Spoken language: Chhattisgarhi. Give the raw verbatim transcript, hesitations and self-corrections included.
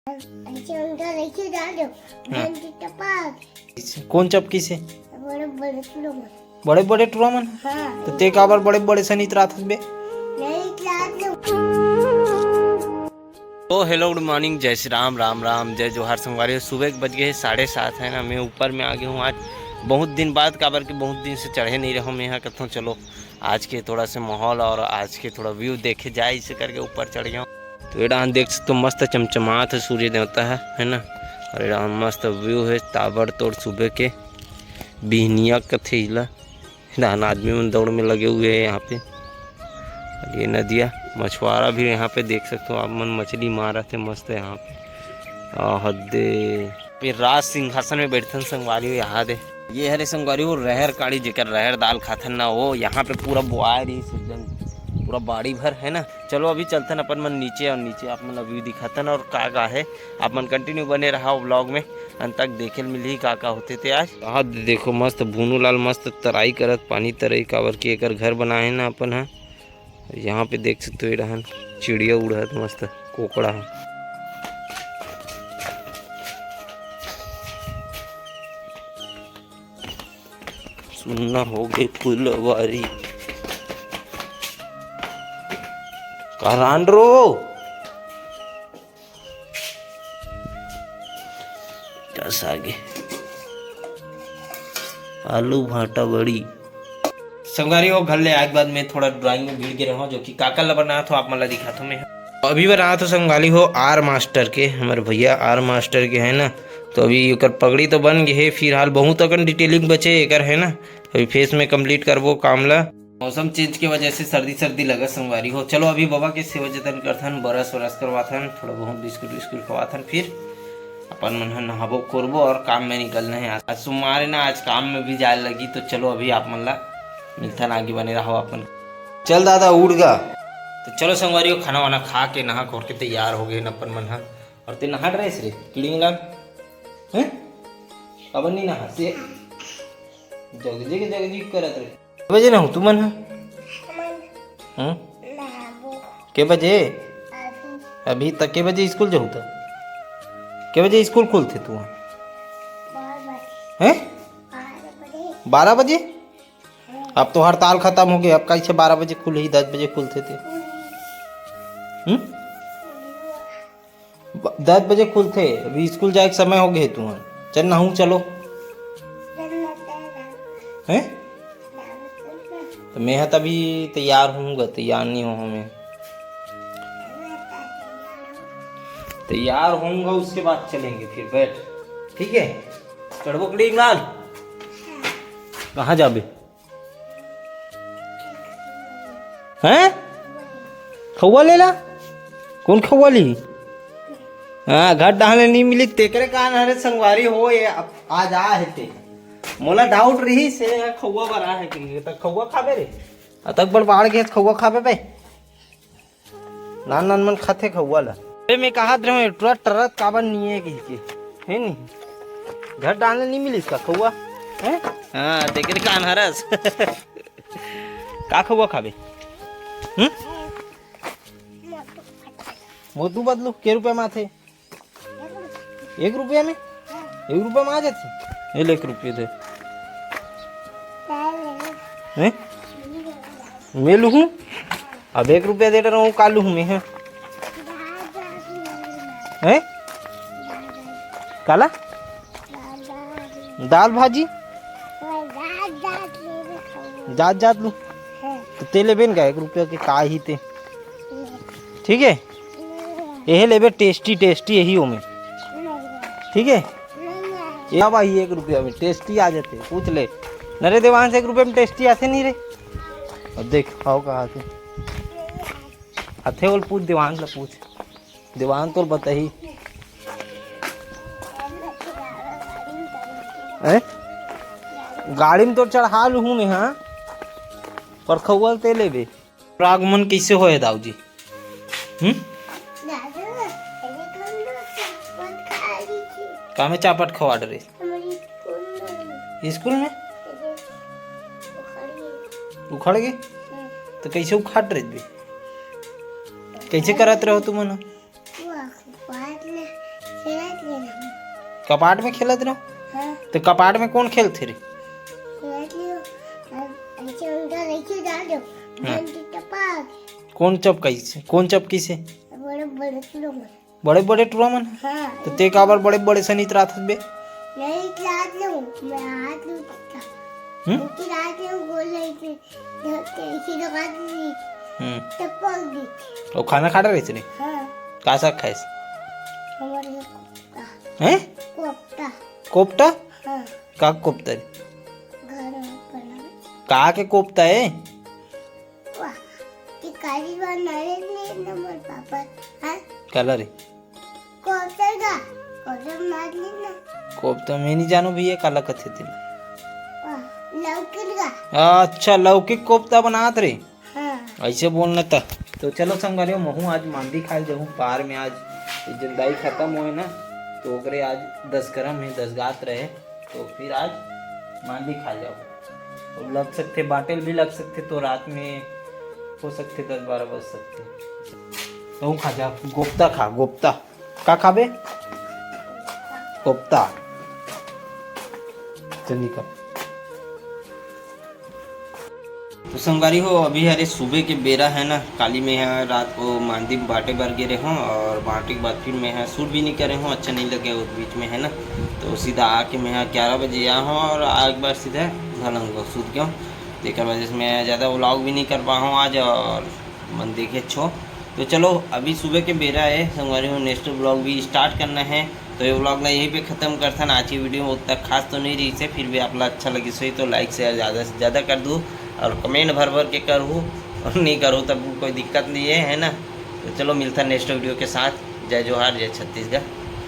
ऐसे उनका लेके जा दो। हाँ। बंद टपाक। कौन चपकी से? बड़े बड़े टुरा मन। बड़े बड़े टुरा मन? हाँ। तो ते काबर बड़े बड़े सनीत रात हसबे? नहीं, रात में। तो हेलो, गुड मॉर्निंग, जय श्री राम, राम राम, जय जोहार संगवारी हो। सुबह के बज गए हैं साढ़े सात, है ना। मैं ऊपर में आ गया हूँ आज। बहुत दिन बाद, काबर के बहुत दिन से चढ़े नहीं रहो मैं यहाँ। कहता हूँ चलो आज के थोड़ा से माहौल और आज के थोड़ा व्यू देखे जाए, इसे करके ऊपर चढ़ गया हूँ। तो ये डाहन देख सकते हो, मस्त चमचमात है सूर्य देवता है, है ना। और ये डाहन मस्त व्यू है, ताबड़तोड़ सुबह के बिहनिया कथे इला। ये डाहन आदमी मन दौड़ में लगे हुए हैं यहाँ पे। और ये नदिया मछुआरा भी यहाँ पे देख सकते हो आप मन, मछली मारत है मस्त यहाँ पे। आह दे, फिर राज सिंहासन में बैठथन संगवारी हो, यहाँ दे। ये हरे संगवारी हो रहर काड़ी, जेकर रहर दाल खाथन ना, वो यहाँ पे पूरा बोआए रही एकदम, पूरा बाड़ी भर, है ना। चलो अभी चलथन अपन मन नीचे, और नीचे आप मन ला व्यू दिखाथन और का का है। आप मन कंटिन्यू बने रहा व्लॉग में, अंत तक देखे ल मिलही का का होथे ते आज। यहाँ दे-, देखो मस्त भूनू लाल मस्त तराई करत, पानी तरई, काबर कि एकर घर बनाए ना अपन ह। यहाँ पे देख सकते हो, ये रहन चिड़िया उड़त मस्त, कोकड़ा है। सुन्ना हो गई फुलवारी। का रांड रो? दस आगे। आलू भाटा बड़ी। संगवारी हो, घर ले आए के बाद मैं थोड़ा ड्राइंग में भिड़ गए रहूँ, जो कि काका ला बनात हो, आप मन ला दिखात हो मैं। अभी बनात हो संगवारी हो आर मास्टर के, हमारे भैया आर मास्टर के है ना। तो अभी ओकर पगड़ी तो बन गए है, फिलहाल बहुत अकन डिटेलिंग बचे एकर है ना। अभी फेस में कंप्लीट करबो काम ला। मौसम चेंज के वजह से सर्दी सर्दी लगा संगवारी हो। चलो अभी बाबा के सेवा जतन करथन, बरस वरस करवाथन, थोड़ा बहुत बिस्कुट विस्कुट खवाथन, फिर अपन मन ह नहाबो कोरबो और काम में निकलना है। आज, आज सोमवार है ना, आज काम में भी जाए लगी। तो चलो अभी आप मन ला मिलथन, आगे बने रहो अपन। चल दादा उठ गा। तो चलो संगवारी हो, खाना वाना खा के नहा खोर के तैयार हो गए अपन मन ह। और ते नहा ड्रेस रे किड़िंग लाल, हैं? अब नहीं नहा से जगजी के जगजी करत रे। के बजे नहू तुमन ह? हम्म? के बजे? अभी तक के बजे स्कूल जाहू त? के बजे स्कूल खुलथे तू? हैं? बारह बजे। अब तो हड़ताल खत्म हो गए, अब कैसे बारह बजे खुलही, दस बजे खुलथे ते? हम्म? ब-, दस बजे खुलथे, अभी स्कूल जाए के समय हो गए तुमन। चल नहू चलो। हैं? तो मैं ह तभी तैयार होऊंगा, तैयार नहीं हो मैं। तैयार होऊंगा, उसके बाद चलेंगे फिर, बैठ। ठीक है? चढ़बो कड़ी लाल। कहाँ जाबे? हैं? खउआ लेला? कौन खउआ ली? हाँ, घर डाहले नहीं मिली, तेकरे कान हरे संगवारी हो, ये अब आ जा है ते। मोला डाउट रही से खउआ बर आ है कि त खउआ खाबे रे? अतक बड़ बाढ़ गए खउआ खाबे बे? नान नान मन खाथे खउआ ला। अरे मैं कहा रहे हूँ, टुरा टरत काबर नहीं है कही के, है नहीं? घर डालने नहीं मिली इसका खउआ, हैं? हाँ, तेकरे कान हरस। का खउआ खाबे? हम्म? मोटू पतलू के रुपया में आथे? एक रुपया में? एक रुपया में आ जाथे? ये ले एक रुपया दे। हैं? मैं लूहूँ? अब एक रुपया दे रहा हूँ, का लूहूँ मैं, हैं? हैं? काला? दाल भाजी? जात जात लू। तो ते लेबे न का, एक रुपया के का ही ते। ठीक है? यही लेबे टेस्टी, टेस्टी यही ओमे। ठीक है? ये भाई, एक रुपया में टेस्टी आ जाते, पूछ ले। न रे देवांश, एक रुपया में टेस्टी आथे नहीं रे। अब देख, खाओ कहाँ से। आथे बोल, पूछ देवांश ला, पूछ। देवांश तोर बताही। हैं? गाड़ी में तो चढ़ा लूहूँ मैं, हाँ? पर खउआ ते लेबे। आगमन कैसे होए दाऊ जी? हम्म? दादा, अरे कौन दो चप्पल खा रही थी? का में चापट खवाड़ रहे? हमारी स्कूल में। स्कूल में? अरे, उखड़ गई। उखड़ गई? हम्म। तो कैसे उखाड़ रहे बे? कैसे करत रहो तुम मन? वो अखबार ले, खेलत रहे ना। कपाट में खेलत रहो? हाँ। तो कपाट में कौन खेलते रे? खेलत रहे। ऐसे उनका लेके जा दो। हाँ। घंटी टपा। कौन चपकाई से? कौन चपकी से? बड़े बड़े टुरा मन। बड़े बड़े टुरा मन? हाँ। तो ते काबर बड़े बड़े से नहीं इतरात हस बे? नहीं इतरात लूँ, मैं हाथ लूँ का। हम्म? उनकी रात में बोल रही थी, जब ते इसी लगा दी, हम्म। टपक दी। वो खाना खा रहे थे? हाँ। का साग खाए? हमारे कोफ्ता। हैं? कोफ्ता। कोफ्ता? हाँ। का कोफ्ता रे? घर में बना। का के कोफ्ता है? वाह, कि काली बार नारे नहीं नंबर पापा, हाँ? काला रे? कोफ्ता का, कोफ्ता मार लेना। कोफ्ता मैं नहीं जानू भैया, काला कथे तेला। वाह, लौकी का। अच्छा, लौकी कोफ्ता बनात रे। हाँ। ऐसे बोलना था। तो चलो संगवारी हो, महू आज मांदी खाए जाऊँ पार में। आज ये जुंदाई खत्म होए ना, तो ओकरे आज दस गरम है, दस गात रहे, तो फिर आज मांदी खा जाओ। तो लग सकते, बांटे ल भी लग सकते, तो रात में हो सकते दस बारह बज सकते। तो खा जा, गोप्ता खा, गोप्ता। का खाबे? कोफ्ता। चल निकल। तो संगवारी हो, अभी हरे सुबह के बेरा है ना, काली मैं यहाँ रात को मांदी बांटे बर गे रहे हूँ और बांटे के बाद फिर मैं यहाँ शूट भी नहीं करे हूँ, अच्छा नहीं लगे उस बीच में, है ना। तो सीधा आके मैं यहाँ ग्यारह बजे आया हूँ और एक बार सीधा ढलंग को सूत गया हूँ। तो एक वजह से मैं ज़्यादा व्लॉग भी नहीं कर पाया हूँ आज और मन देखे छो। तो चलो, अभी सुबह के बेरा है संगवारी हो, नेक्स्ट व्लॉग भी स्टार्ट करना है। तो ये व्लॉग ला यहीं पे खत्म करथन। आज की वीडियो में उतना खास तो नहीं रही से, फिर भी आप ला अच्छा लगी सही तो लाइक शेयर ज़्यादा से ज़्यादा कर दू और कमेंट भर भर के करू और नहीं करू तब कोई दिक्कत नहीं है, है ना। तो चलो मिलता नेक्स्ट वीडियो के साथ। जय जोहार, जय छत्तीसगढ़।